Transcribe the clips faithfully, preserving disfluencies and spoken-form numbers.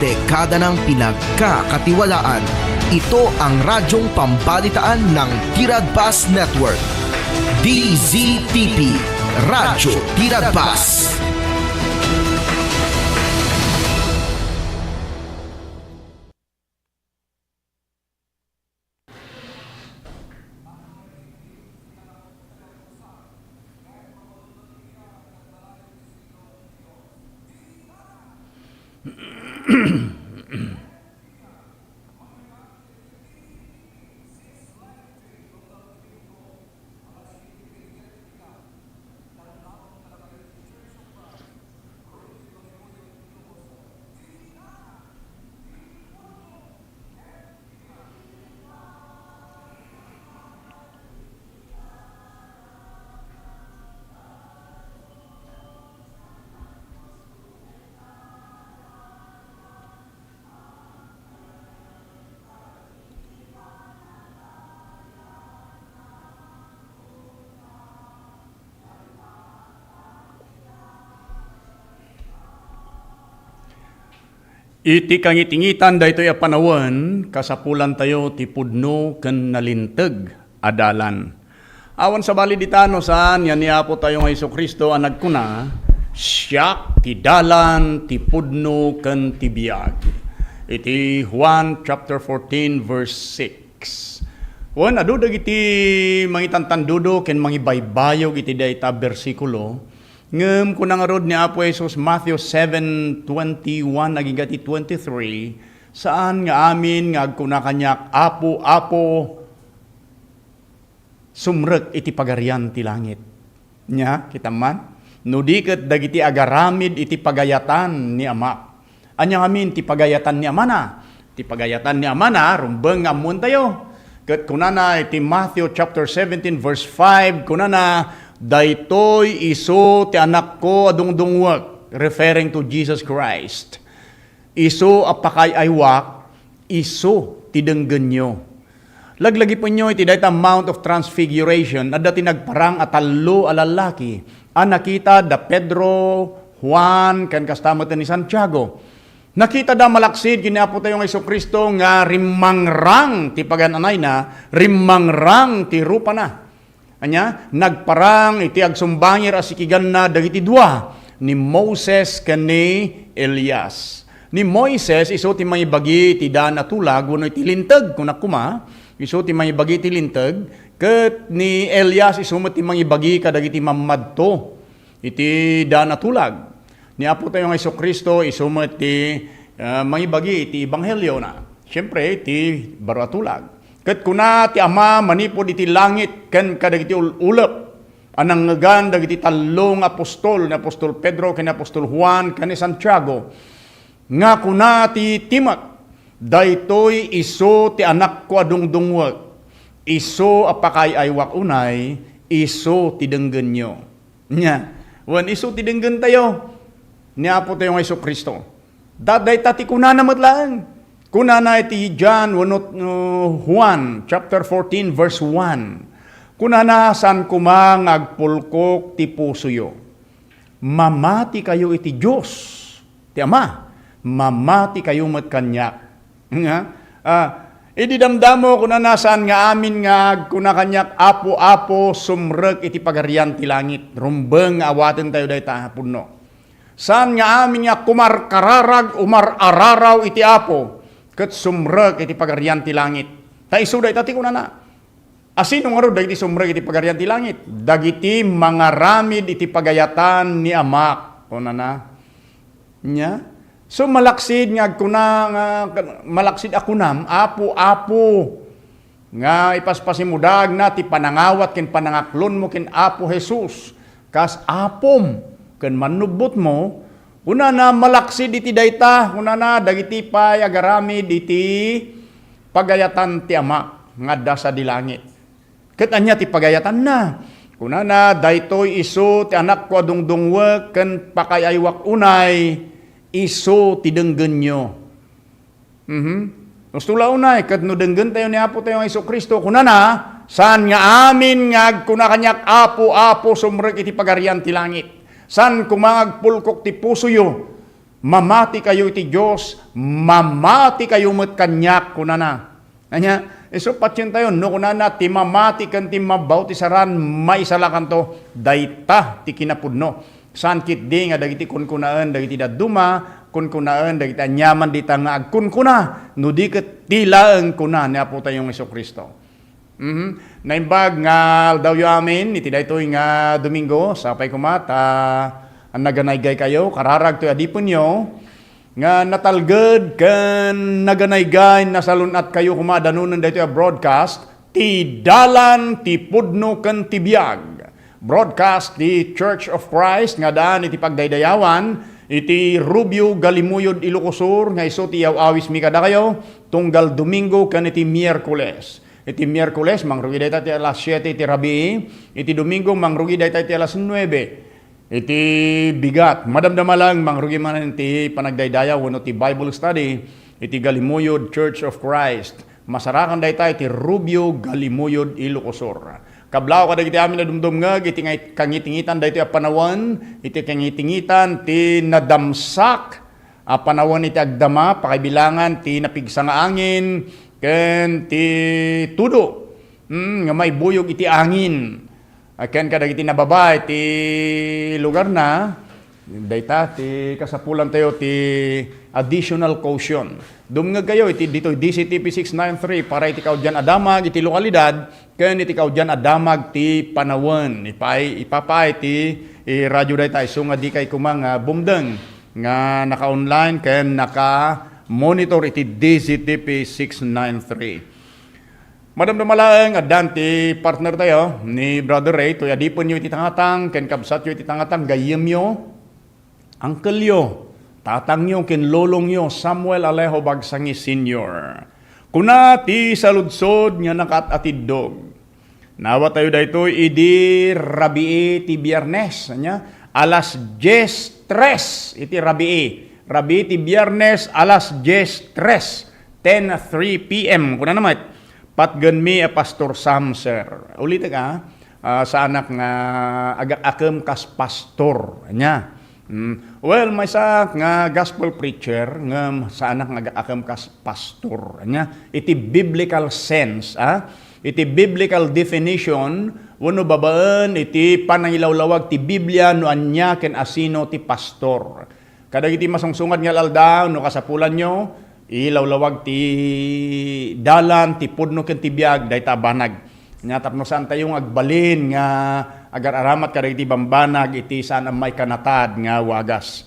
Dekada ng pinagkakatiwalaan. Ito ang radyong pambalitaan ng Tiradbas Network. D Z T P, Radyo Tiradbas. Iti kangitingitan daytoy a panawen, kasapulantayo ti pudno ken nalinteg a dalan. Awan sabali dita no saan nga ni Apo tayo nga Jesu-Cristo a nagkuna, "Siak ti dalan, ti pudno, ken ti biag." Iti Juan chapter fourteen, verse six. Wen, adu dagiti mangitantandudo ken mangibaybayog iti dayta a bersikulo, ngem kuna ngarud ni Apo Jesus, Matthew seven twenty-one agingga ti twenty-three, "Saan nga amin nga agkuna kaniak, 'Apo, Apo,' sumrek iti Pagarian ti langit." Nia, kitam man? No di ket dagiti agaramid iti pagayatan ni Amak. Ania ngamin ti pagayatan ni Amana? Ti pagayatan ni Amana, rumbeng nga ammoentayo. Ket kunana iti Matthew chapter seventeen, verse five, kunana, "Daytoy isu ti Anakko a dungdungwek," referring to Jesus Christ. "Isu a pakaay-aywak, isu ti denggenyo." Laglagipenyo iti dayta Mount of Transfiguration, adda ti nagparang a tallo a lallaki a nakita da Pedro, Juan, ken kasta met ni Santiago. Nakita da malaksid ken ni Apo tayo nga Jesu-Cristo nga rimmangrang ti pagan-anayna, rimmangrang ti rupana. Ania, nagparang iti agsumbangir a sikiganna dagiti dua, ni Moses ken ni Elias. Ni Moises, isu ti mangibagi iti daan a tulag wenno iti linteg, kunak koma, isu ti mangibagi iti linteg, ket ni Elias, isu met ti mangibagi kadagiti mammadto iti daan a tulag. Ni Apo tayo nga Jesu-Cristo, isu met ti, ah, mangibagi iti ebanghelio na. Siempre, iti baro a tulag. Ket kuna ti Ama manipud iti langit ken kadagiti ul-, ulep a nangngegan dagiti tallo nga apostol, ni apostol Pedro, ken ni apostol Juan, ken ni Santiago, nga kuna ti timek, "Daytoy isu ti Anakko a dungdungwek, isu a pakaay-aywak unay, isu ti denggenyo." Nia, wen isu ti denggentayo ni Apo tayo nga Jesu-Cristo. Da-, dayta ti kunana met laeng. Kunana iti John wenno, uh, Juan chapter fourteen, verse one. Kunana, "Saan koma nga agpulkok ti pusoyo. Mamatikayo iti Dios ti Ama. Mamatikayo met kaniak." Nga, ah, idi damdamo, kunana, "Saan nga amin nga agkuna kaniak, 'Apo, Apo,' sumrek iti Pagarian ti langit." Rumbeng nga awatentayo dayta a pudno. Saan nga amin nga kumarkararag, umar-araraw iti Apo, ket sumrek iti Pagarian ti langit. Ta isu dayta ti kunana. Asino ngarud dagiti sumrek iti Pagarian ti langit? Dagiti mangaramid iti pagayatan ni Amak, kunana. Nia? So, malaksid nga agkuna nga, malaksid a kunam, "Apo, Apo," nga ipaspasimudaagna ti panangawat ken panangaklonmo ken Apo Jesus, kas Apom ken Mannubbotmo, kunana, malaksid iti dayta, kunana, dagiti pay agaramid iti pagayatan ti Ama nga adda sadi langit. Ket ania ti pagayatanna? Kunana, "Daytoy isu ti Anakko a dungdungwek ken pakaay-aywak unay, isu ti denggenyo." Mhm. Usto la unay, ket no denggentayo ni Apo tayo nga Jesu-Cristo, kunana, "Saan nga amin nga agkuna kaniak, 'Apo, Apo,' sumrek iti Pagarian ti langit. Saan koma nga agpulkok ti pusoyo." Mamati kayo iti Dios, mamati kayo met kaniak, kunana. Ania, isu patien tayo, no kunana, ti mamati ken ti mabbautisaran, maisalakanto. Dayta ti kinapudno. Saan ketdi nga dagiti kunkunaen dagiti dadduma, kunkunaen dagiti aniaman dita nga agkunkuna, no di ket ti laeng kuna ni Apo tayo nga Jesu-Cristo. Mhm. Naimbag nga aldawyo amin iti daytoy nga Domingo, sapay koma ta naganaygaykayo, kararag toy adipenyo, nga natalged ken naganaygay, nasalun-atkayo koma a danonen daytoy a broadcast, Ti Dalan, ti Pudno, ken ti Biag. Broadcast ti Church of Christ nga daan iti pagdaydayawan iti Rubio, Galimuyod, Ilocos Sur, nga isu ti iyaw-awismi kadakayo, tunggal Domingo ken iti Miyerkules. Iti Miyerkules, mangrugi dayta ti alas siete iti rabii. Iti Domingo, mangrugi dayta iti alas nuebe. Iti bigat, madamdama lang, mangrugi manen ti panagdaydayaw wenno ti Bible study iti Galimuyod Church of Christ. Masarakan dayta iti Rubio, Galimuyod, Ilocos Sur. Kablaaw kadagiti amin a dumdumngeg iti nga-, kangitingitan daytoy a panawen, iti kangitingitan ti nadamsak a panawen iti agdama, pakaibilangan ti napigsa nga angin, ken ti tudo, mm, nga maibuyog iti angin. A, ken kadagiti nababa iti lugarna, dayta ti kasapulantayo ti additional caution. Dumngegkayo iti ditoy D C T P six nine three para iti kaudian a damag iti lokalidad ken iti kaudian a damag ti panawen. Ipay-, ipapaay ti, eh, radyo dayta isu nga dikay koma nga bumdeng nga naka-online ken naka-monitor iti D C T P six nine three. Madamdama laeng, addan ti partner tayo, ni Brother Ray, toy adipenyo iti tangatang, ken kabsatyo iti tangatang, gayyemyo, angkelyo, tatangyo, ken lolongyo, Samuel Alejo Bagsangi Senior. Kuna ti saludsod nga nakat-atiddog. Nawatayo daytoy idi rabii ti Biyernes, ania? Alas dies tres iti rabii. Rabii ti Biyernes, alas dies tres. Ten three P M. Kunana met, "Patgenmi a Pastor Sam, sir." Ulitek, ah. Ah, saanak nga agak-akem kas pastor. Ania? Mm. Well, maysaak nga gospel preacher, ngem saanak nga agak-akem kas pastor. Ania? Iti biblical sense, ah. Iti biblical definition, wenno babaen iti panangilawlawag ti Biblia no ania ken asino ti pastor. Kadagiti masungsungad nga al-aldaw, no kasapulanyo, ilawlawag ti dalan, ti pudno ken ti biag, dayta a banag. Ania tapno saantayo nga agbalin nga agar-aramat kadagiti bambanag iti saan a maikanatad nga wagas.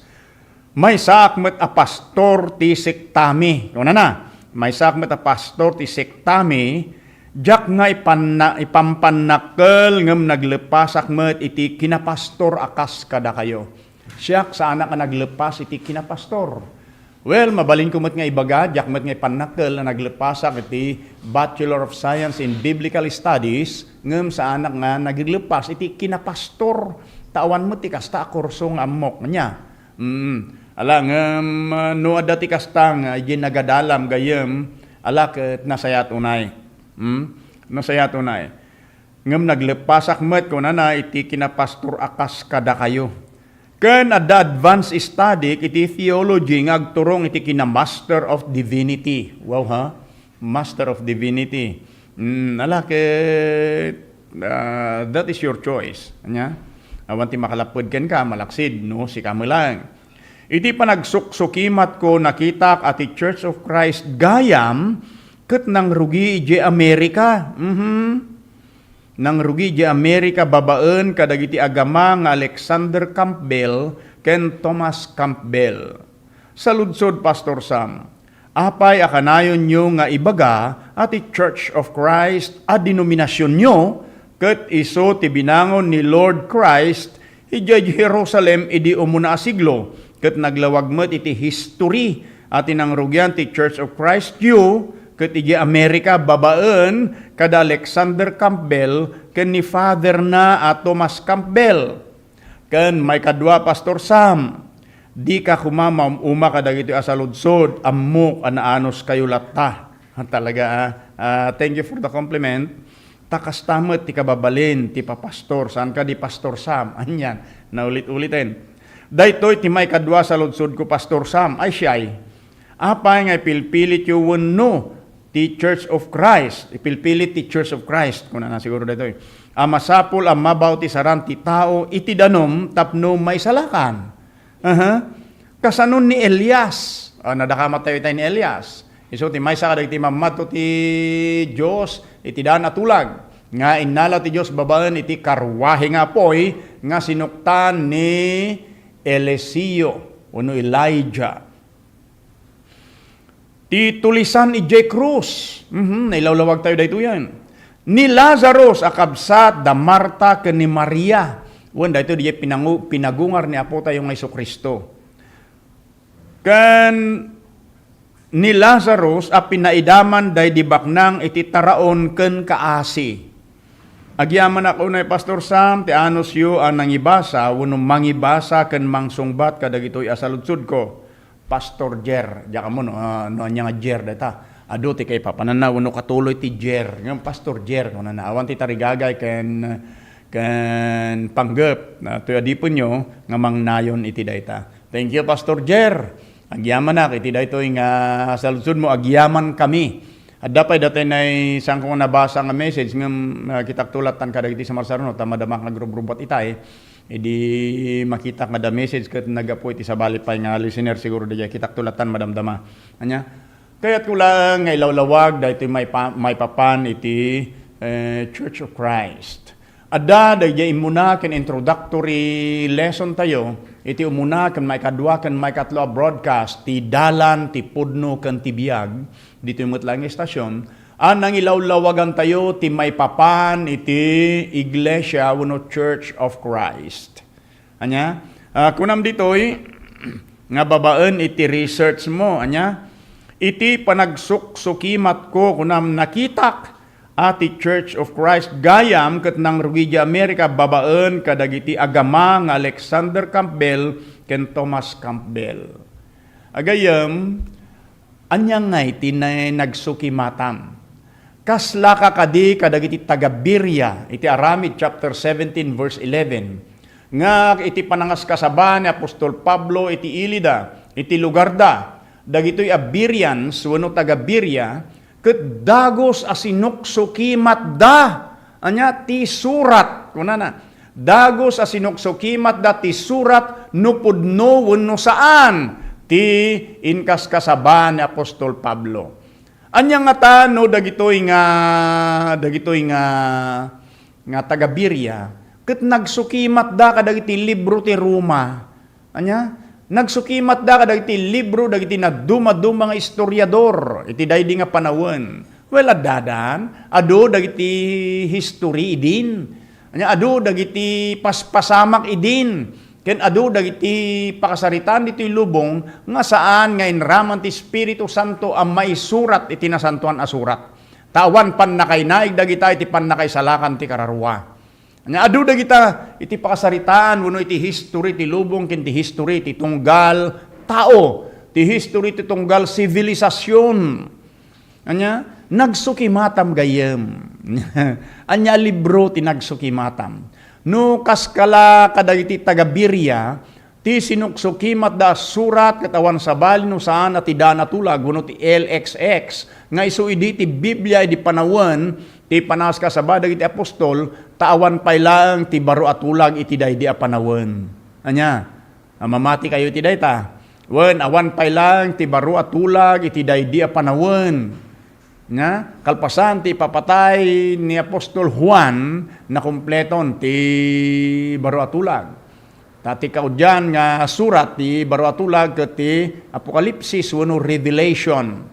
Maysaak met a pastor ti sektami. Kunana, maysaak met a pastor ti sektami, diak nga ipanna-, ipampannakkel ngem naglepasak met iti kinapastor a kas kadakayo. Siak, saanak a naglepas iti kinapastor. Well, mabalinko met nga ibaga, diak met nga ipannakkel a naglepasak iti Bachelor of Science in Biblical Studies, ngem saanak nga naglepas iti kinapastor. Ta awan met ti kasta a kurso nga ammok. Ania? Mm. Ala, ngem, ah, no adda ti kasta nga idiay nagadalam gayyem, ala ket nasayaat unay. Mm? Nasayaat unay. Ngem nagleppasak met, kunana, iti kinapastor a kas kadakayo. Ken adda advanced study iti theology nga agturong iti kina Master of Divinity. Wow, ha? Master of Divinity. Mm, ala ket, ah, that is your choice. Ania? Awan ti makalapped kenka, malaksid, no? Sika met laeng. Iti panagsuksukimatko, nakitak a ti Church of Christ gayam ket nangrugi idiay Amerika. Mhm. Nangrugi idiay Amerika babaen kadagiti agama nga Alexander Campbell ken Thomas Campbell. Saludsod, Pastor Sam, apay a kanayonyo nga ibaga a ti Church of Christ a denominasionyo ket isu ti binangon ni Lord Christ idiay Jerusalem idi umuna a siglo, ket naglawag met iti history a ti nangrugian ti Church of Christ U, ket idiay Amerika babaen kada Alexander Campbell ken ni Father na a Thomas Campbell. Ken maikadua, Pastor Sam, dika koma maum-uma kadagitoy a saludsod, ammok a naanuskayo latta. Talaga, ah. Ah, thank you for the compliment. Ta kasta met ti kababalin ti papastor, saan kadi, Pastor Sam? Anian, naulit-uliten. Daytoy ti maikadua saludsodko, Pastor Sam. Ay, siay. Apay nga ipilpilityo wenno ti Church of Christ? Ipilpilit ti Church of Christ. Kunana siguro daytoy. A masapul a mabaw ti saran ti tao iti danum tapno maisalakan. Aha. Kasanon ni Elias. Ah, nadakamat tayo itay ni Elias. Isu ti maysa kadagiti mammadto ti Dios iti daan a tulag nga innala ti Dios babaen iti karruahe nga apuy nga sinuktan ni Eliseo wenno Elijah. Ti tulisan idiay krus. Mhm, nailawlawag tayo daytoyen. Ni Lazarus a kabsat da Marta ken ni Maria. Wen, daytoy diay pinangu-, pinagungar ni Apo tayo nga Jesu-Cristo. Ken ni Lazarus a pinaidaman daydi baknang iti taraon ken kaasi. Agyamanak unay, Pastor Sam, ti anusyo a nangibasa wenno mangibasa ken mangsungbat kadagitoy a saludsodko. Pastor Jer, diak ammo no, ah, no ania nga Jer dayta. Adu ti kaipapananna wenno katuloy ti Jer. Ngem Pastor Jer, kunana, awan ti tarigagay ken, ken panggep. Ah, toy adipenyo nga mangnayon iti dayta. Thank you, Pastor Jer. Agyamanak iti daytoy nga saludsodmo, agyamankami. Adda pay datay nay sangko nga nabasa nga message ngem, ah, kitak tulatan kadagiti sumarsarno ta madama nga agrubrubat itay. Idi makitak nga da message ket naggapu iti sabali pay nga listener, siguro daydiay kitak tulatan madamdama. Ania? Kayatko laeng nga ilawlawag daytoy maipa-, maipapan iti, eh, Church of Christ. Adda daydiay immuna ken introductory lesson tayo iti umuna ken maikadua ken maikatlo a broadcast ti Dalan ti Pudno ken ti Biag ditoy met laeng nga istasyon a nangilawlawagan tayo ti maipapan iti Iglesia wenno Church of Christ. Ania? Ah, kunam ditoy nga babaen iti research mo, ania? Iti panagsuksukimatko, kunam, nakitak a ti Church of Christ gayam ket nangrugi idiay Amerika babaen kadagiti agama nga Alexander Campbell ken Thomas Campbell. Agayem, ania ngay ti na-, nagsukimatam? Kaslaka kadi kadagiti taga-Berea iti Aramid chapter seventeen, verse eleven, nga iti panangaskasaba ni apostol Pablo iti ilida, iti lugarda, dagitoy a Bereans wenno taga-Berea, ket dagus a sinuksukimatda. Ania ti surat? Kunana, dagus a sinuksukimatda ti surat no pudno wenno saan ti inkaskasaba ni apostol Pablo. Ania ngata no dagitoy nga, dagitoy nga, nga taga-Berea ket nagsukimatda kadagiti libro ti Roma? Ania? Nagsukimatda kadagiti libro dagiti nadumaduma nga istoriador iti daydi nga panawen. Well, addadan, adu dagiti history idin. Ania, adu dagiti paspasamak idin. Ken adu dagiti pakasaritaan ditoy lubong nga saan nga inraman ti Espiritu Santo a maisurat iti Nasantoan a Surat. Ta awan pannakainaig dagita iti pannakaisalakan ti kararua. Nga adu dagita iti pakasaritaan wenno iti history ti lubong ken ti history ti tunggal tao, ti history ti tunggal sibilisasyon. Ania, nagsukimatam gayyem. Ania a libro ti nagsukimatam? No kaskala kadagiti taga-Berea, ti sinuksukimatda a surat ket awan sabali no saan a ti daan a tulag wenno ti L X X, nga isu idi ti Biblia idi panawen ti panakaskasaba dagiti apostol, ta awan pay laeng ti baro a tulag iti daydi a panawen. Ania? A, mamati kayo iti dayta. Wen, awan pay laeng ti baro a tulag iti daydi a panawen. Nga, kalpasan ti ipapatay ni apostol Juan, nakumpleton ti baro a tulag. Ta ti kaudian nga surat ti baro a tulag ket ti Apokalipsis wenno Revelation.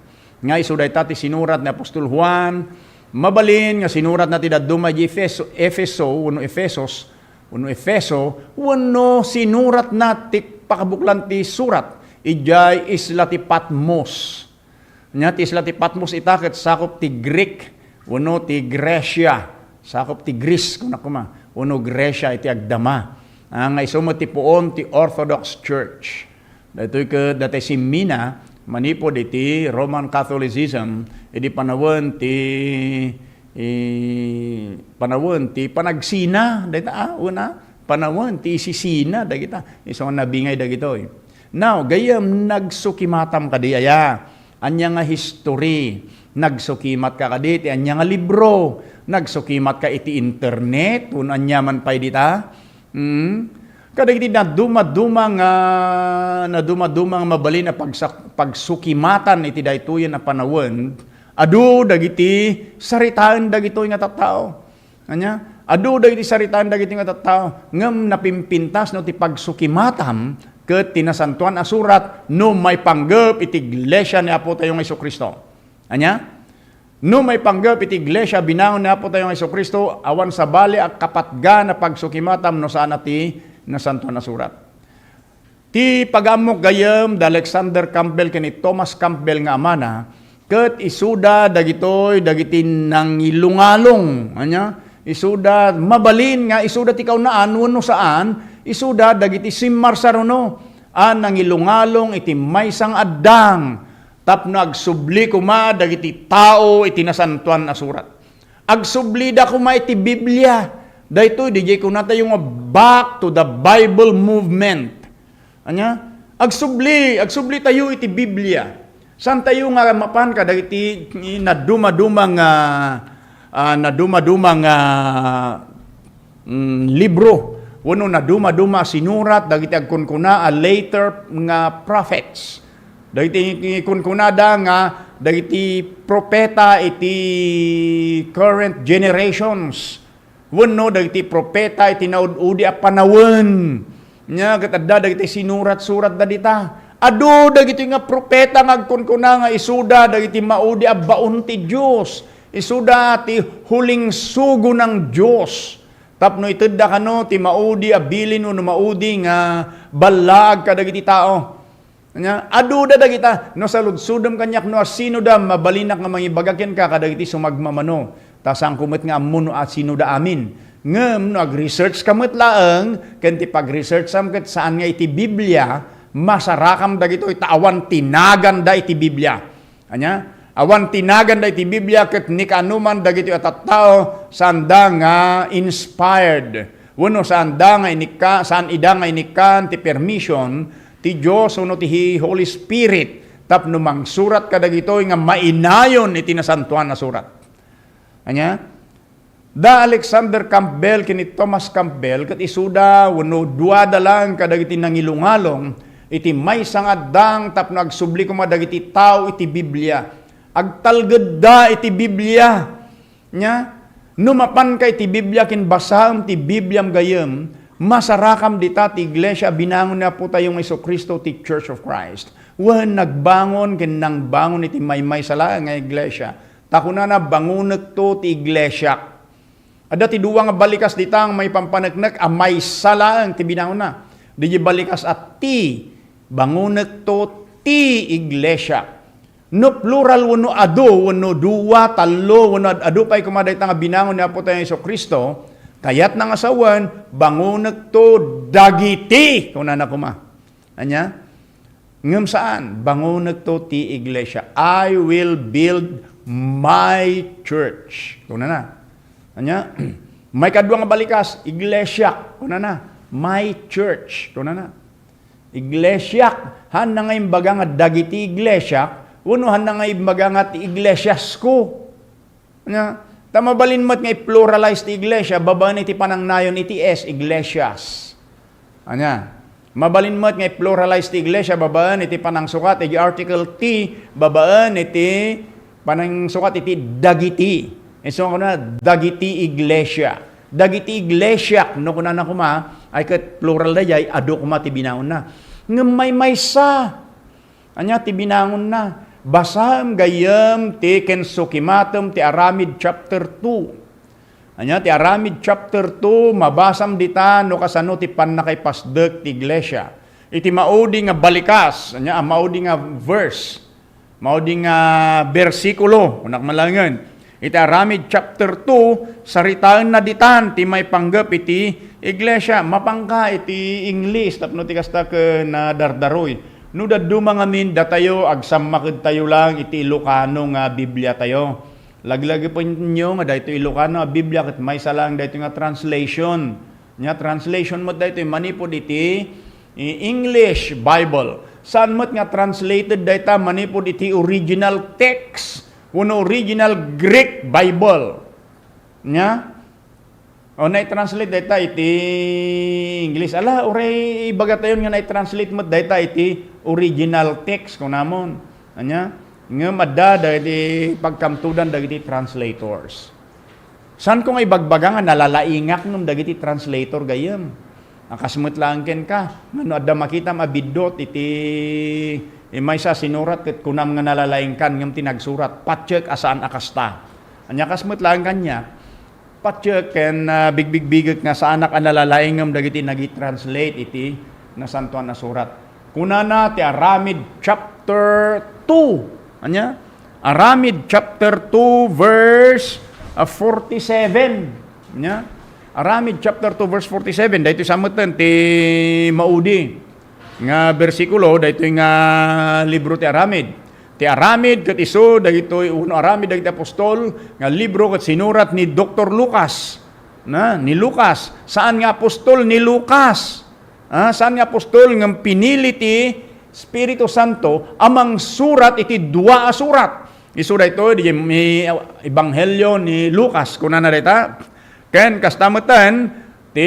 Nga isu dayta ti sinurat ni apostol Juan, mabalin nga sinuratna ti dadduma idiay Efeso, Efeso wenno Efesos, wenno Efeso, wenno sinuratna ti pakabuklan ti surat idiay isla ti Patmos. Nia ti isla ti Patmos ita ket sakup ti Greek wenno ti Grecia, sakup ti Greece, kuna koma, wenno Grecia iti agdama. Ah, nga isu met ti puon ti Orthodox Church. Daytoy ket datay simmina manipud iti Roman Catholicism idi panawen ti, i, panawen ti panagsina, dayta, ah, una, panawen ti isisina dagita. Isu nga nabingay dagitoy. Now, gayyem, nagsukimatam kadi aya? Ania nga history? Nagsukimat ka kadi ti ania nga libro? Nagsukimat ka iti internet? Wenno ania man pay dita? Hmm? Kadagiti nadumaduma nga, nadumaduma nga mabalin a pagsak-, pagsukimatan iti daytoyen a panawen, adu dagiti saritaen dagitoy nga tattao. Ania? Adu dagiti saritaen dagiti nga tattao, ngem napimpintas no ti pagsukimatam ket ti Nasantoan a Surat no maipanggep iti iglesia ni Apo tayo nga Jesu-Cristo. Ania? No maipanggep iti iglesia binangon ni Apo tayo nga Jesu-Cristo, awan sabali a kapatgan a pagsukimatam no saan a ti Nasantoan a Surat. Ti pagammok gayyem da Alexander Campbell ken ni Thomas Campbell nga amana, ket isuda dagitoy dagiti nangilungalong. Ania? Isuda, mabalin nga isuda ti kaunaan wenno saan, isuda dagiti simmarsaruno a nangilungalong iti maysa nga addang tapno agsubli koma dagiti tao iti Nasantoan a Surat. Agsublida koma iti Biblia. Daytoy, diay kunatayo nga back to the Bible movement. Ania? Agsubli, agsubli tayo iti Biblia. Saan tayo nga mapan kadagiti nadumaduma nga, ah, nadumaduma nga, mm, libro wenno nadumaduma a sinurat dagiti agkunkuna a later nga prophets. Dagiti kunkunada nga dagiti propeta iti current generations. Wenno dagiti propeta iti naud-udi a panawen. Nia ket adda dagiti sinurat-suratda dita. Adu dagiti nga propeta nga agkunkuna nga isuda dagiti maudi a baon ti Dios. Isuda ti huling sugo ng Dios. Tapno itedda kano ti maudi a bilin wenno maudi nga ballaag kadagiti tao. Ania, aduda dagita, no saludsodem kaniak no asinoda, mabalinak nga mangibaga kenka kadagiti sumagmamano, ta saanko met nga ammo no asinoda amin. Ngem no ag-research ka met laeng, ken ti pag-researcham ket saan nga iti Biblia, masarakam dagitoy ta awan ti naganda iti Biblia. Ania? Awan ti naganda iti Biblia ket ni kaanoman dagitoy a tattao, saanda nga inspired. Wenno saanda nga inikka-, saan ida nga inikkan ti permission ti Dios wenno ti Holy Spirit tapno mangsurat kadagitoy nga mainayon iti Nasantoan a Surat. Ania? Da Alexander Campbell ken ni Thomas Campbell ket isuda wenno duada laeng kadagiti nangilungalong iti maysa nga addang tapno agsubli koma dagiti tao iti Biblia. Agtalgedda iti Biblia. Nia, no mapanka iti Biblia ken basaem ti Bibliam gayyem, masarakam dita ti iglesia a binangon ni Apo tayo nga Jesu-Cristo ti Church of Christ. Wen, nagbangon ken nangbangon iti maymaysa laeng nga iglesia. Ta kunana, "Bangonekto ti iglesiak." Adda ti dua nga balikas dita nga maipampaneknek a maysa laeng ti binangonna. Diay balikas a ti, bangonekto ti iglesia. No plural wenno adu, wenno dua, tallo, wenno ad-adu pay koma dayta nga binangon ni Apo tayo Jesu-Cristo, kayatna nga sawen, "Bangonekto dagiti," kunana koma. Ania? Ngem saan, "Bangonekto ti iglesia." "I will build my church." Kunana. Ania? Maikadua nga balikas, "Iglesiak." Kunana. "My church." Kunana. "Iglesiak." Haanna nga imbaga nga "dagiti iglesiak," wenno haanna nga imbaga nga "ti iglesiasko." Ania? Ta mabalin met nga i-pluralize ti iglesia, babaen iti panangnayon iti S, iglesias. Ania? Mabalin met nga i-pluralize ti iglesia, babaen iti panangsukat iti article ti, babaen iti panangsukat iti dagiti. Isu nga kuna, dagiti iglesia. Dagiti iglesiak, no kunana koma, ay ket plural daydiay, adu koma ti binangonna. Ngem maymaysa. Ania ti binangonna? Basaem gayyem ti ken sukimatem ti Aramid chapter two. Ania ti Aramid chapter two, mabasam dita no kasano ti pannakaipasdek ti iglesia. Iti maudi nga balikas, ania, a maudi nga verse, maudi nga bersikulo, kunak malaengen. Iti Aramid chapter two, saritaenna ditan ti maipanggep iti iglesia. Mapanka iti English tapno ti kasta ken nadardaroy. No dadduma ngamin datayo, agsammakedtayo lang iti Ilocano nga Biblia tayo. Laglagipenyo nga daytoy Ilocano a Biblia ket maysa lang daytoy nga translation. Nya, translation met daytoy manipud iti, eh, English Bible. Saan met nga translated dayta manipud iti original text wenno original Greek Bible. Nya? O, nai-translate dayta iti English. Ala, uray ibagatayon nga nai-translate met dayta iti original text, kunamon. Anya? Ngem adda dagiti pagkamtudan dagiti translators. Saanko nga ibagbaga nga nalalaingak ngem dagiti translator gayyem. A, kas met laeng kenka, nga no adda makitam a biddut iti, eh, maysa a sinurat ket kunam nga nalalaingkan ngem ti nagsurat, patiek a saan a kasta. Anya, kas met laeng kaniak, patiek ken, ah, bigbigbigek nga saanak a nalalaingem dagiti nagi-translate iti Nasantoan a Surat. Kunana ti Aramid chapter two. Anya? Aramid chapter two, verse, ah, forty-seven. Nya? Aramid chapter two, verse forty-seven. Daytoy sa metten ti maudi nga bersikulo, daytoy nga libro ti Aramid. Ti Aramid ket isu dagitoy, uno Aramid dagiti apostol, nga libro ket sinurat ni Doktor Lucas. Na, ni Lucas. Saan nga apostol ni Lucas? Ah, saan nga apostol ngem pinili ti Espiritu Santo a mangsurat iti dua a surat. Isu daytoy, di, mi, Ebanghelio ni Lucas, kunana dayta. Ken kasta metten, ti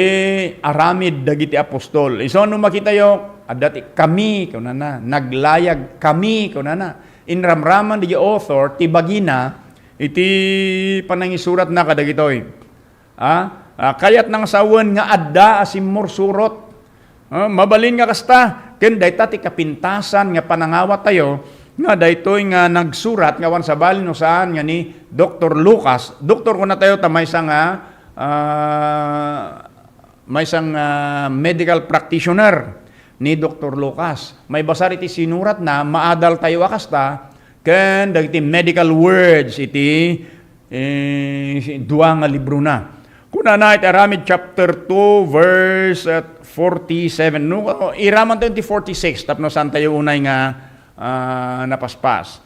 aramid dagiti apostol. Isu no makitayo, adda ti kami, kunana, naglayag kami, kunana. Inramraman di author, ti bagina, iti panangisuratna kadagitoy. Ah, ah, kayatna nga sawen nga adda a simmursurot. Ah, mabalin nga kasta, ken dayta ti kapintasan nga panangawat tayo, nga daytoy nga nagsurat nga awan sabali no saan nga ni Doktor Lucas. Doktor kuna tayo ta maysa nga, ah, maysa nga medical practitioner ni Doktor Lucas. Maibasar iti sinuratna, maadal tayo a kasta, ken dagiti medical words iti, eh, dua nga librona. Kunana iti Aramid chapter two, verse, uh, forty-seven. No, iraman tayo ti forty-six, tapno saan tayo unay nga, ah, napaspas.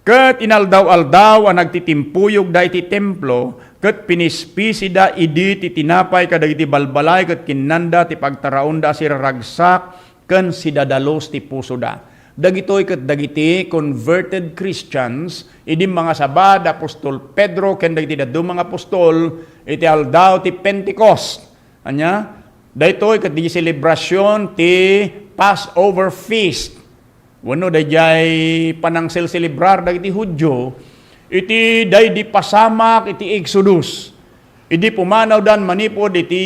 Ket inaldaw-aldaw a nagtitimpuyogda iti templo, ket pinispisida idi ti tinapay kadagiti balbalay, ket kinnanda ti pagtaraonda a siraragsak ken sidadalus ti pusoda. Dagitoy ket dagiti converted Christians idi mangasaba da apostol Pedro ken dagiti dadduma nga apostol iti aldaw ti Pentecost. Ania? Daytoy ket di selebrasyon ti Passover feast. Wenno daydiay panangselselebrar dagiti Judio iti daydi pasamak iti Exodus. Idi pumanawdan manipud iti,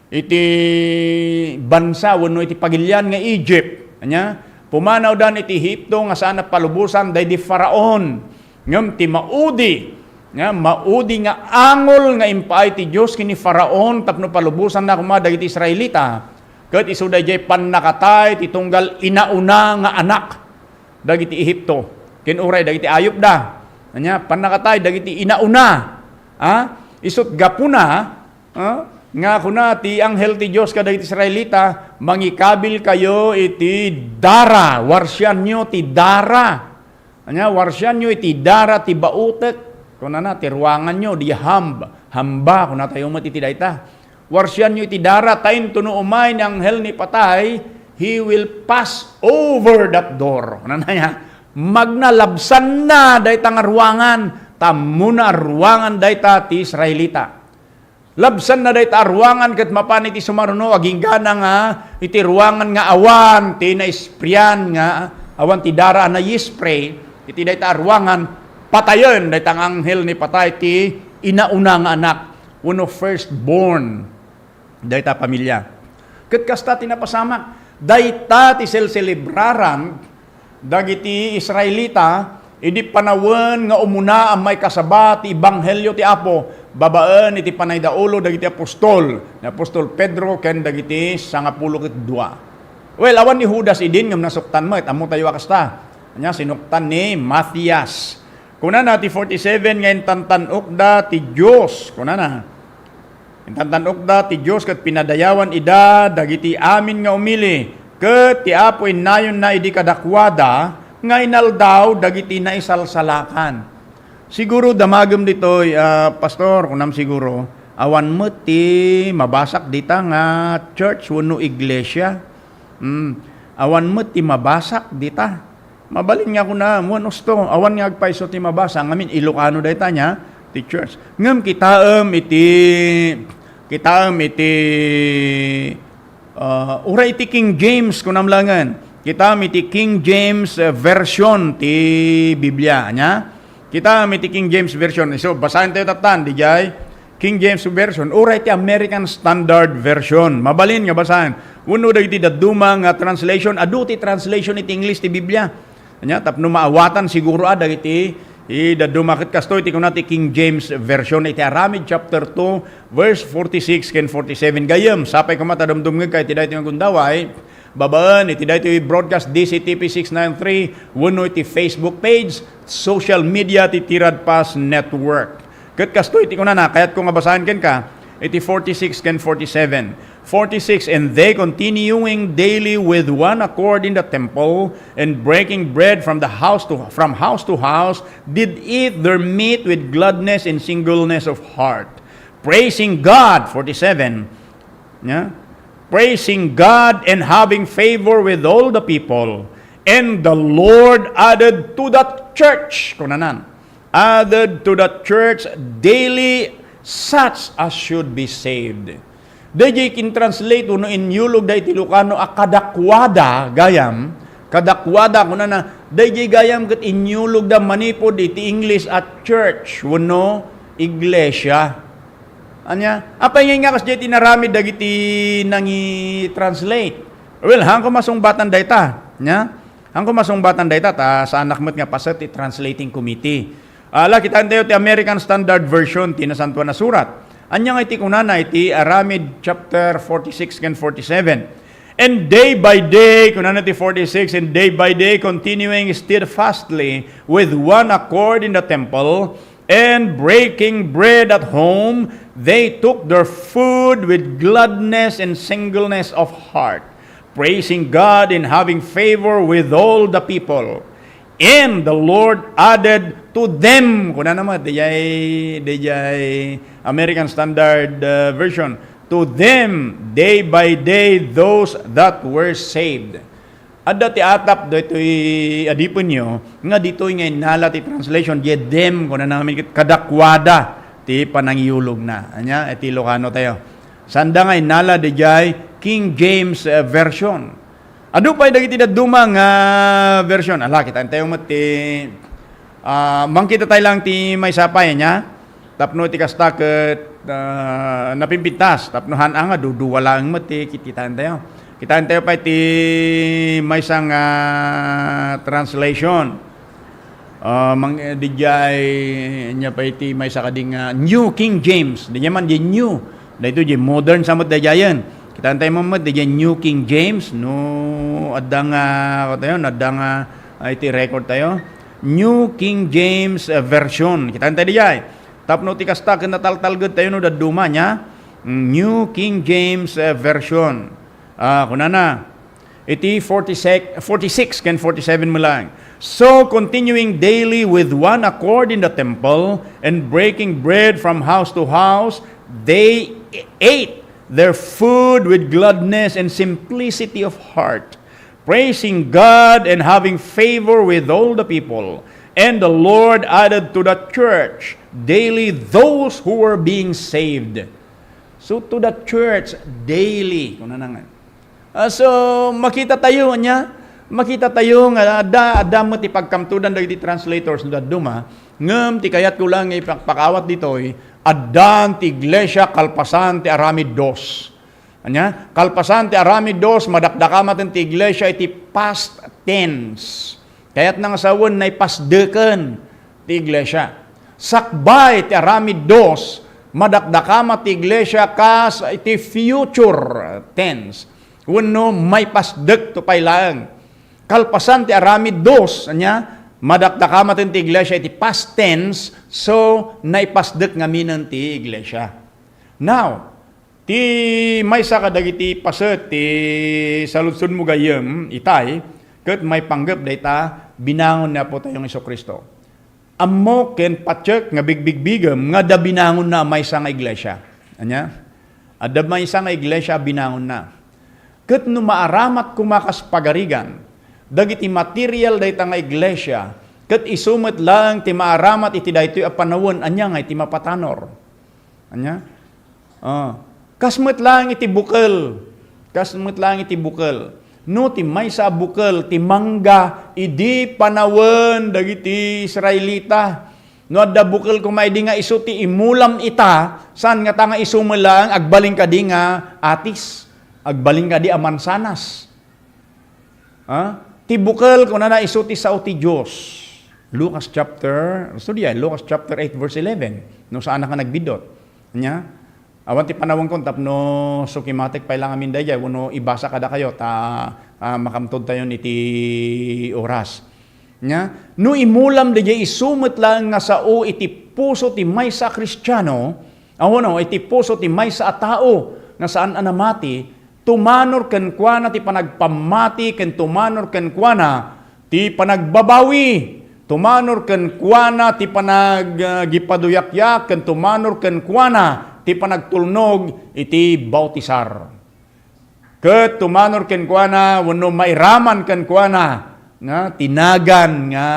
iti bansa wenno iti pagilian nga Egypt. Ania? Pumanawdan iti Egipto nga saan a palubosan daydi Faraon. Ngem ti maudi, nga maudi nga angol nga impaay ti Dios ken ni Faraon tapno palubosanna koma dagiti Israelita, ket isu daydiay pannakatay ti tunggal inauna nga anak dagiti Ehipto, ken uray dagiti ayupda. Ania, pannakatay dagiti inauna. A? Isut' gapuna, a, nga kuna ti anghel ti Dios kadagiti Israelita, "Mangikabilkayo iti dara, warsianyo ti dara." Ania, warsianyo iti dara ti bautek. Kunana, ti ruanganyo, di hamb-, hamba, kunatayo met iti dayta. Warsianyo iti dara, ta intono umay ni anghel ni patay, he will pass over that door. Kunana nia, magnalabsanna dayta nga ruangan, ta ammona a ruangan dayta ti Israelita. Labsanna dayta a ruangan ket mapan iti sumaruno, agingga nga iti ruangan nga awan ti naisprian nga, awan ti dara a naispray, iti dayta a ruangan, patayen dayta nga anghel ni patay ti inauna nga anak, wenno firstborn dayta a pamilia. Ket kasta ti napasamak, dayta ti selselebraran dagiti Israelita idi panawen nga umuna a maikasaba ti ebanghelio ti Apo babaen iti panaydaulo dagiti apostol, ni apostol Pedro ken dagiti sangapulo ket dua. Well, awan ni Judas idin ngem nasuktan met. Ammotayo a kasta. Ania, sinuktan ni Matthias. Kunana ti forty-seven nga intantan-okda ti Dios. Kunana, Intantan-okda ti Dios ket pinadayawan ida dagiti amin nga umili, ket ti Apo innayonna idi kadakuada nga inaldaw dagiti naisalsalakan. Siguro damagem ditoy, ah, Pastor, kunam siguro, Awan met ti mabasak dita nga church wenno iglesia. Mm. Awan met ti mabasak dita. Mabalin nga kuna, wen usto, awan nga agpayso ti mabasa, ngamin Ilocano dayta nia, ti church. Ngem kitaem iti, kitaem iti, ah, uray iti King James, kunam langen. Kitaem iti King James, eh, Version ti Biblia, nia? Kitaem iti King James Version. So, basaentayo tattan, didiay King James Version, uray ti American Standard Version. Mabalin nga basaen. Wenno dagiti dadduma nga translation, adu ti translation iti English ti Biblia. Ania, tapno maawatan siguro a dagiti, i, dadduma ket kastoy ti kuna ti King James Version iti Aramid chapter two, verse forty-six ken forty-seven. Gayyem, sapay koma ta dumdumngegka iti daytoy nga gundaway, babaen iti daytoy broadcast D C T P six nine three wenno iti Facebook page, social media ti Tirad Pas Network. Ket kastoy ti kunana, kayatko nga basaen kenka iti forty-six ken forty-seven. Forty-six, and they continuing daily with one accord in the temple, and breaking bread from the house to, from house to house, did eat their meat with gladness and singleness of heart, praising God, forty-seven, yeah? Praising God and having favor with all the people. And the Lord added to the church, kunanan, added to the church daily such as should be saved. Daydiay kintranslate wenno inyulogda iti Ilocano a kadakuada gayam, kadakuada, kunana, daydiay gayam ket inyulogda manipud iti English a church wenno iglesia. Ania, apay ngay nga kasdiay ti inaramid dagiti nangi-translate? Well, haanko masungbatan dayta, nia? Haanko masungbatan dayta, ta saanak met nga paset ti translating committee. Ala, kitaentayo ti American Standard Version ti Nasantoan a Surat. Ania nga iti kunana iti Aramid chapter forty-six ken forty-seven? And day by day, kunana ti forty-six, and day by day, continuing steadfastly with one accord in the temple, and breaking bread at home, they took their food with gladness and singleness of heart, praising God and having favor with all the people. And the Lord added to them, kunana met, didiay, didiay American Standard, uh, Version, to them day by day those that were saved. Adda ti atap daytoy adipenyo nga ditoy nga innala ti translation, diay them, kunana ngamin ket kadakuada ti panangiyulogna. Ania, iti Ilocano tayo. Sanda nga innala didiay King James, eh, Version. Adu pay dagiti dadduma nga version. Ala, kitaentayo met ti, ah, mangkita tayo lang ti maysa pay, ania? Tapno iti kasta ket, ah, napimpintas, tapno han-, anga, duduwa laeng met ti kit-, kitaentayo. Kitaentayo pay ti maysa nga translation. Ah, mang-, eh, didiay, ania pay ti maysa kadi nga New King James. Didiay man di new. Daytoy di modern sa met daydiayen. Kitaentayo man met didiay New King James. No, adda nga, ano tayo, adda nga, ah, iti record tayo. New King James, ah, Version. Kitaentayo didiay. Tapno ti kasta, ken nataltalged tayo no dadduma, nia? Mm, New King James, eh, Version. Ah, kunana, iti forty-six, forty-six ken forty-seven met laeng. So, continuing daily with one accord in the temple, and breaking bread from house to house, they ate their food with gladness and simplicity of heart, praising God and having favor with all the people. And the Lord added to the church daily those who were being saved. So, to the church daily, kunana nga. Ah, so, makita tayo, ania? Makita tayo nga adda, adda met ti pagkamtudan dagiti translators no dadduma, ngem ti kayatko lang nga ipakpakaawat ditoy, addan ti iglesia kalpasan ti aramid dos. Ania? Kalpasan ti aramid dos, madakdakama ti iglesia iti past tense. Kayatna nga sawen, naipasdeken ti iglesia. Sakbay ti aramid dos, madakdakama ti iglesia kas iti future tense. Wenno maipasdek to pay laeng. Kalpasan ti aramid dos, ania, madakdakama ti iglesia iti past tense, so naipasdek ngaminen ti iglesia. Now, ti maysa kadagiti paset ti saludsodmo gayyem, itay, ket maipanggep dayta binangon ni Apo tayong Jesu-Cristo. Ammok ken patiek nga bigbigbigem nga adda binangonna a maysa nga iglesia. Ania? Adda maysa nga iglesia a binangonna. Ket no maaramat koma kas pagarigan, dagiti material dayta nga iglesia, ket isu met laeng ti maaramat iti daytoy a panawen, ania ngay ti mapatanor? Ania? Ah, kas met laeng iti bukel. Kas met laeng iti bukel. No ti maysa a bukel ti mangga idi panawen dagiti Israelita, no adda bukel koma idi nga isu ti imulam ita, saan ngata nga isu met laeng, agbalin kadi nga atis, agbalin kadi a mansanas. Ha? Ti bukel, kunana, isu ti sao ti Dios. Lucas chapter, so diay, Lucas chapter eight verse eleven. No saanak nga nagbiddut. Ania? Awan ti panawenko tapno sukimatek pay laeng amin daydiay wenno ibasa kadakayo ta, ah, makamtodtayon iti oras. Ania? No imulam daydiay isu met laeng nga sao iti puso ti maysa a Kristiano, a wenno iti puso ti maysa a tao nga saan a namati, tumanor kenkuana ti panagpammati ken tumanor kenkuana ti panagbabawi. Tumanor kenkuana ti panag-, ah, gipaduyakyak ken tumanor kenkuana ti panagtulnog iti bautisar. Ket tumanor kenkuana wenno mairaman kenkuana nga ti nagan nga,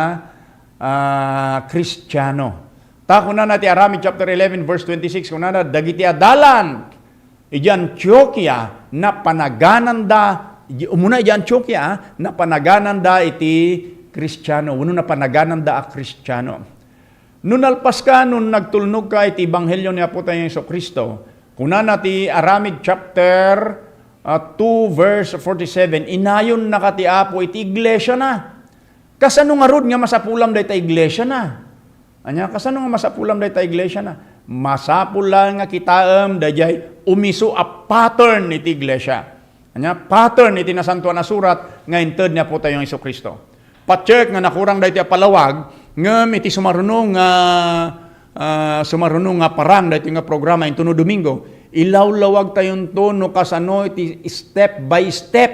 ah, Kristiano. Ta kunana ti Aramid chapter eleven verse twenty-six, kunana, dagiti adalan iti Antiokia, napanagananda, iti, umuna iti Antiokia, ah, napanagananda iti Kristiano, wenno napanagananda a Kristiano. No nalpaska, no nagtulnogka iti ebanghelio ni Apotayo Jesu-Cristo, kunana ti Aramid chapter, ah, two verse forty-seven, inayonnaka ti Apo iti iglesiana. Kasano ngarud nga masapulam dayta iglesiana? Ania, kasano nga masapulam dayta iglesiana? Masapul laeng nga kitaem daydiay umisu a pattern iti iglesia. Ania, pattern iti Nasantoan a Surat nga inted ni Apotayo Jesu-Cristo. Patiek nga nakurang daytoy a palawag, ngem iti sumaruno nga, ah, sumaruno nga parang daytoy nga programa intono Domingo, ilawlawagtayonto no kasano iti step by step.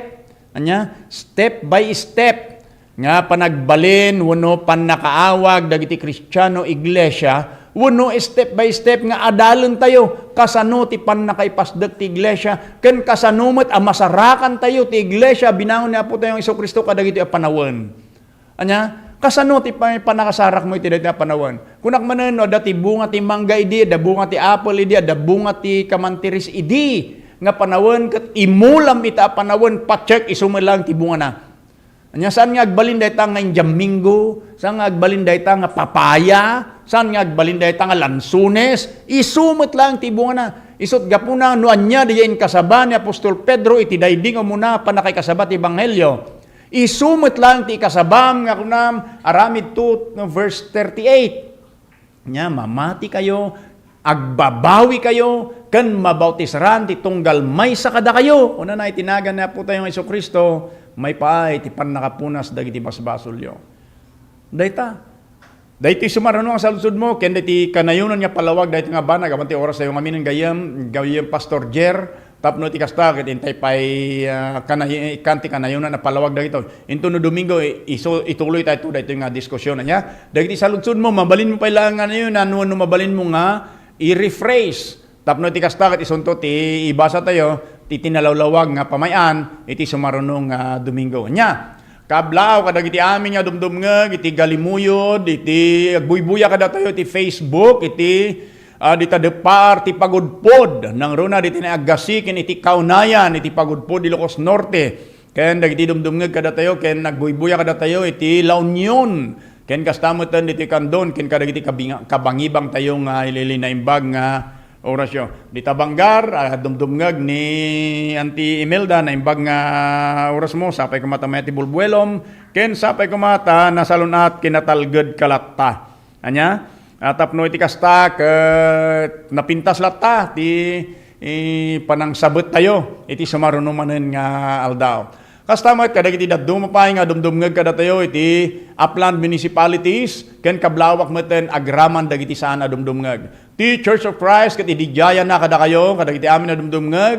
Ania, step by step nga panagbalin wenno pannakaawag dagiti Kristiano iglesia, wenno step by step nga adalentayo kasano ti pannakaipasdek ti iglesia, ken kasano met a masarakantayo ti iglesia a binangon ni Apotayo Jesu-Cristo kadagiti a panawen. Ania, kasano ti pa-, pannakasarakmo iti dayta a panawen? Kunak manen, no adda ti bunga ti mangga idi, adda bunga ti apple idi, adda bunga ti kamantiris idi nga panawen, ket imulam ita a panawen, patiek isu met laeng ti bungana. Ania, saan nga agbalin dayta nga Indian mango, saan nga agbalin dayta nga papaya, saan nga agbalin dayta nga lansones, isu met laeng ti bungana. Isut' gapuna no ania daydiay inkasaba ni apostol Pedro iti daydi nga umuna a pannakaikasaba ti ebanghelio. Isu met laeng ti ikasabam nga kunam, aramid to, no, verse thirty-eight. Nia, mamatikayo, agbabawikayo, ken mabautisran ti tunggal maysa kadakayo. Kunana iti nagan ni Apotayo nga Jesu-Cristo, maipaay ti pannakapunas dagiti basbasolyo. Dayta. Daytoy sumaruno nga saludsodmo, ken daytoy kanayonan nga palawag, daytoy nga banag, awan ti oras tayo nga minen gayyem, gayyem Pastor Jer, tapno iti kasta, ket intay pay, ah, kanay-, ikkan ti kanayonan a palawag dagitoy. Intono Domingo, i-, iso-, ituloy tayo daytoy nga diskusyon. Ania, dagiti saludsodmo, mabalinmo pay laeng nga nayonan, wenno mabalinmo nga i-rephrase. Tapno iti kasta, ket isunto ti ibasa tayo, ti tinalawlawag nga pamay-an, iti sumaruno nga Domingo. Ania, kablaaw kadagiti amin nga dumdumngeg, iti galimuyod, iti agbuybuya kadatayo, iti Facebook, iti, ah, dita depar, ti pagudpod, nangruna diti naaggasi, ken iti kaunayan, iti pagudpod, Ilocos Norte. Ken dagiti dumdumngeg kadatayo, ken agbuybuya kadatayo, iti La Union. Ken kasta metten, iti Candon, ken kadagiti kabinga-, kabangibang tayo nga ili-, ili naimbag nga orasyo. Dita Bangar, ah, dumdumngeg ni Auntie Imelda, naimbag nga oras mo, sapay koma ta mayat ti bulbuelom, ken sapay koma ta nasalun-at ken natalged ka latta. Ania? Ah, tapno iti kasta, ket napintas latta ti, eh, panangsabet tayo iti sumaruno manen nga aldaw. Kasta met kadagiti dadduma pay nga dumdumngeg kadatayo iti Upland Municipalities ken kablawak metten agraman dagiti saan a dumdumngeg. Ti Church of Christ ket idi diayna kadakayo, kadagiti amin a dumdumngeg,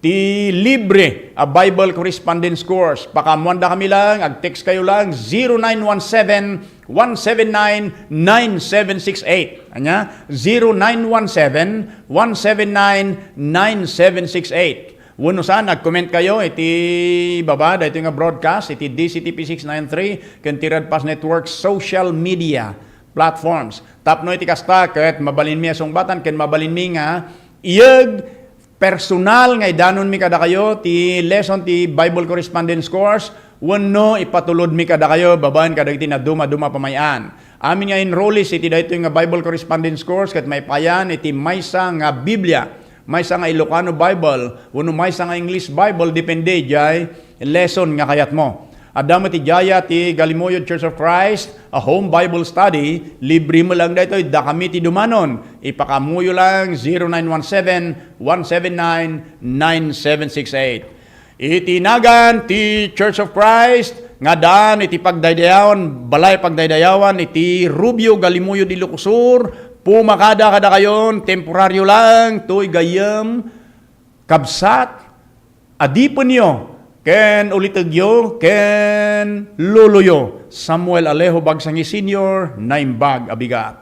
ti libre a Bible correspondence course. Pakaammoandakami lang, ag-text kayo lang, zero nine one seven, one seven nine, nine seven six eight. Ania? Zero nine one seven, one seven nine, nine seven six eight. Wenno saan, ag-comment kayo iti baba, daytoy nga broadcast, iti D C T P six nine three, ken ti Red Pass Network social media platforms. Tapno iti kasta, ket mabalinmi a sungbatan, ken mabalinmi nga iyeg personal nga idanonmi kadakayo ti lesson ti Bible Correspondence Course, wenno ipatulodmi kadakayo babaen kadagiti nadumaduma pamay-an. Amin nga enrollees iti daytoy nga Bible Correspondence Course ket maipayan iti maysa nga Biblia, maysa nga Ilocano Bible, wenno maysa nga English Bible, depende idiay lesson nga kayatmo. Adda met idiay ti Galimuyod Church of Christ a home Bible study, libre met lang daytoy, dakami ti dumanon. Ipakaammoyo lang, zero nine one seven, one seven nine, nine seven six eight. Iti nagan ti Church of Christ nga addaan iti pagdaydayawan, balay pagdaydayawan iti Rubio, Galimuyod, Ilocos Sur, pumakada kadakayon, temporario lang, toy gayyem, kabsat, adipenyo, ken ulitegyo, ken loloyo, Samuel Alejo Bagsangi Senior, Naimbag a Bigat.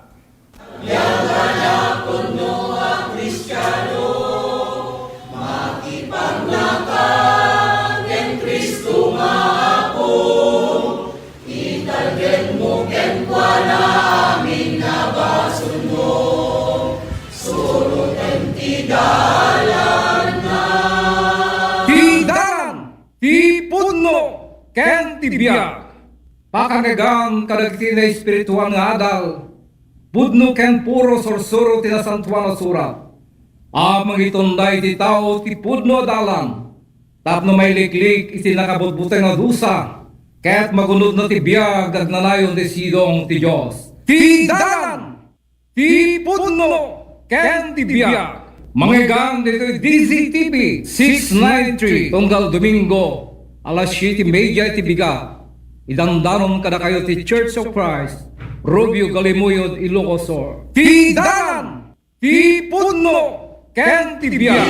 Ti dalan, ti pudno, ken ti biag. Pakangegan kadagiti naespirituan nga adal, pudno ken puro sursuro ti Nasantoan a Surat. A mangitunda iti tao ti pudno a dalan, tapno mailiklik iti nakabutbuteng a dusa, ket magunodna ti biag agnanayon ti sidong ti Dios. Ti dalan, ti pudno, ken ti biag. Mangeggan ditoy D Z T V six nine three, tunggal Domingo, alas siete media iti bigat. Idandanon kadakayo ti Church of Christ, Rubio, Galimuyod, Ilocos Sur. Ti dalan, ti pudno, ken ti biag.